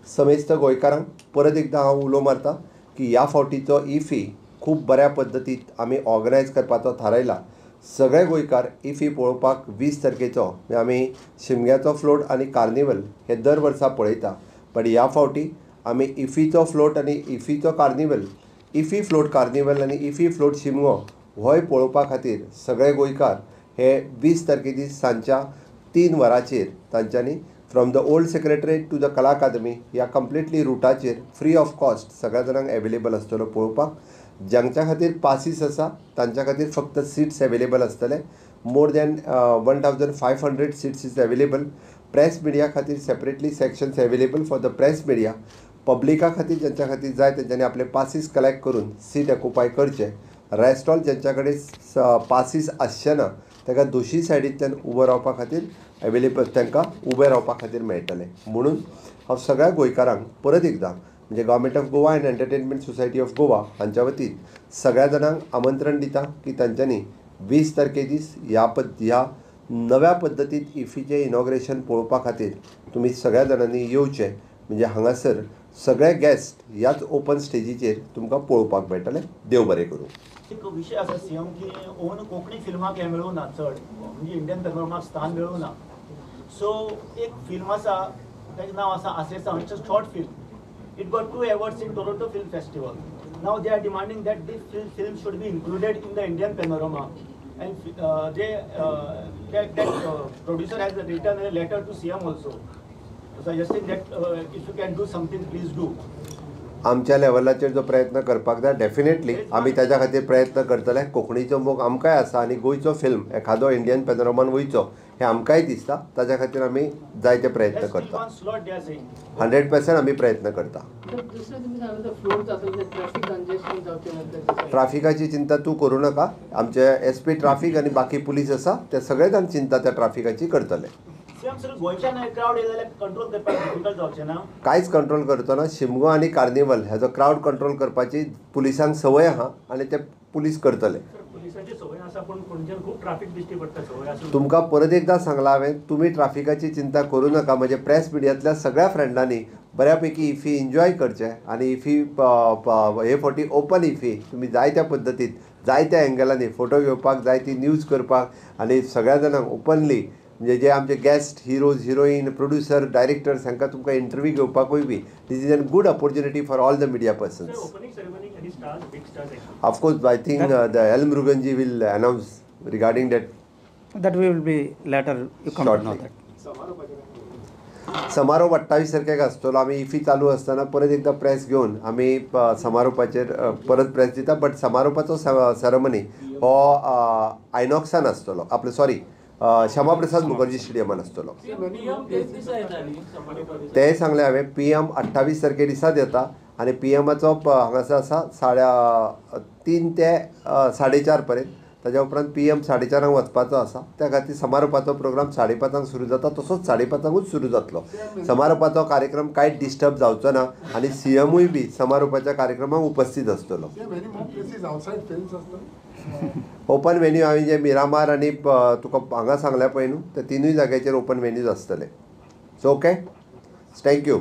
समेस्त गोंयकारांक परत एकदां हांव उलो मारता की ह्या फावटीचो इफी खूब बऱ्या पद्दतीन आमी ऑर्गनायज करपाचो थारायला. सगळे गोंयकार इफी पळोवपाक 20 तारखेचो आमी शिमग्याचो फ्लोट आनी कार्निवल हे दर वर्सा पळयता, बट ह्या फावटी आमी इफीचो फ्लोट आनी इफीचो कार्निवल, इफी फ्लोट कार्निवल आनी इफी फ्लोट शिमगो होय पळोवपा खातीर सगळे गोंयकार हे 20 तारखे दीस सांजच्या 3 वरांचेर तांच्यांनी from the old secretariat to the Kala Akademi ह्या कंप्लिटली रुटाचेर फ्री ऑफ कॉस्ट सगळ्या जाणांक एवेलेबल आसतलो पळोवपाक. जांच्या खातीर पासीस आसा तांच्या खातीर फक्त सिट्स एवेलेबल आसतले. More than 1500 seats is available. Press media खातीर separately sections available for the press media. पब्लिका खातीर ज्यांच्या खातीर जाय तेंच्यांनी आपले पासीस कलेक्ट करून सीट ऑक्युपाय करचे. रेस्ट ऑल ज्यांच्या कडेन पासीस आसचे ना ताका दोशी सायडींतल्यान उबो रावपा खातीर एवेलेबल तांकां उबे रावपा खातीर मेळटलें. म्हणून हांव सगळ्या गोंयकारांक परत एकदां म्हणजे government of Goa and entertainment society of Goa हांच्या वतीन सगळ्या जाणांक आमंत्रण दिता की तांच्यांनी 20 तारखे दीस ह्या नव्या पद्दतीत इफीचें इनॉग्रेशन पळोवपा खातीर तुमी सगळ्या जाणांनी येवचें. म्हणजे हांगासर सगळे गेस्ट ह्याच ओपन स्टेजीचेर तुमकां पळोवपाक मेळटलें. देव बरें करूं. एक विशय आसा सीएम की ओन कोंकणी फिल्माक हें मेळूं ना चड, म्हणजे इंडियन पॅनोरमाक स्थान मेळूं ना. सो एक फिल्म आसा ताचें नांव आसा आसेसांव. It's a short film. It got 2 awards in Toronto Film Festival. Now they are demanding that this film should be included in the Indian panorama. And that producer has written a letter to CM also, suggesting that if you can do something, please do. आमच्या लेवलाचेर जो प्रयत्न करपाक जाय definitely आमी ताज्या खातीर प्रयत्न करतले. कोंकणीचो मोग आमकांय आसा आनी गोंयचो फिल्म एखादो इंडियन पॅनोरमान वयचो हें आमकांय दिसता. ताज्या खातीर आमी जायते प्रयत्न करता. 100% आमी प्रयत्न करता. ट्राफिकाची चिंता तूं करूं नाका. आमचे SP traffic आनी बाकी पुलीस आसा ते सगळे जाण चिंता त्या ट्राफिकाची करतले. कांयच कंट्रोल करचो ना. शिमगो आनी कार्निवल हेजो क्रावड कंट्रोल करपाची पुलिसांक संवय आहा आनी ते पुलीस करतले. तुमकां परत एकदां सांगलां हांवें, तुमी ट्राफिकाची चिंता करूं नाका. म्हणजे प्रेस मिडियांतल्या सगळ्या फ्रेंडांनी बऱ्यापैकी इफी एन्जॉय करचें आनी इफी हे फावटी ओपन इफी तुमी जायत्या पद्दतीन जायत्या एंगलांनी फोटो घेवपाक, जायती न्यूज करपाक आनी सगळ्या जाणांक ओपनली म्हणजे जे आमचे guest, heroes, heroine, producer, directors हांकां तुमकां इंटरव्यू घेवपाकूय बी this is an good opportunity for all the media persons. Of course I think the L Murugan ji will announce regarding that. That we will be later you come to know that. समारोप 28 तारखेक आसतलो. आमी इफी चालू आसतना परत एकदां press घेवन आमी समारोपाचेर परत प्रेस दिता. बट समारोपाचो सेरेमनी हो आयनॉक्सान आसतलो, आपलो सॉरी श्यामाप्रसाद मुखर्जी स्टेडियमान आसतलो. तेंय सांगलें हांवें, PM 28 तारखे दिसाच येता आनी PMाचो हांगासर आसा 3:30 ते 4:30 पर्यंत. ताज्या उपरांत PM 4:30 वचपाचो आसा. त्या खातीर समारोपाचो प्रोग्राम 5:30 सुरू जाता, तसोच 5:30 सुरू जातलो. समारोपाचो कार्यक्रम कांयच डिस्टर्ब जावचो ना आनी CMूय बी समारोपाच्या कार्यक्रमाक उपस्थित आसतलो. ओपन वेन्यू हांवें जे मिरामार आनी तुका हांगा सांगल्या पळय न्हू, त्या 3 जाग्याचेर ओपन वेन्यूज आसतले. So okay, thank you.